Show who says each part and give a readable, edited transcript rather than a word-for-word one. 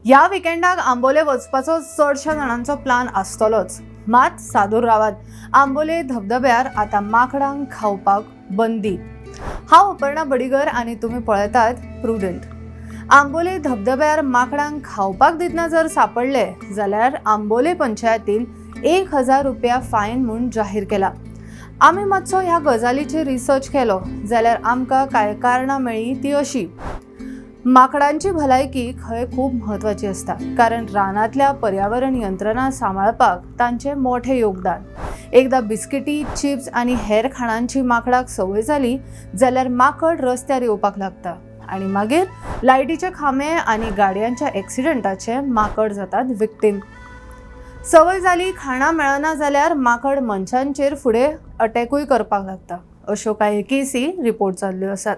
Speaker 1: ह्या विकेंडाक आंबोले वचपाचो चडशा जाणांचो प्लान आसतलोच. मात सादूर रावात, आंबोले धबधब्यार आतां माकडांक खावपाक बंदी. हांव अपर्णा बडिगर आनी तुमी पळयतात प्रुडंट. आंबोले धबधब्यार माकडांक खावपाक दितना जर सापडले जाल्यार आंबोले पंचायतीन 1000 रुपया फायन म्हूण जाहीर केला. आमी मातसो ह्या गजालीचेर रिसर्च केलो जाल्यार आमकां कांय कारणां मेळ्ळीं ती अशी. माकडांची भलायकी खंय खूब म्हत्वाची आसता, कारण रानांतल्या पर्यावरण यंत्रणा सांबाळपाक तांचें मोठें योगदान. एकदां बिस्किटी, चिप्स आनी हेर खाणांची माकडाक संवय जाली जाल्यार माकड रस्त्यार येवपाक लागता आनी मागीर लायटीचे खांबे आनी गाडयांच्या एक्सिडंटाचे माकड जातात विक्टीम. संवय जाली, खाणां मेळना जाल्यार माकड मनशांचेर फुडें अटॅकूय करपाक लागता, अश्यो कांय केसी रिपोर्ट जाल्ल्यो आसात.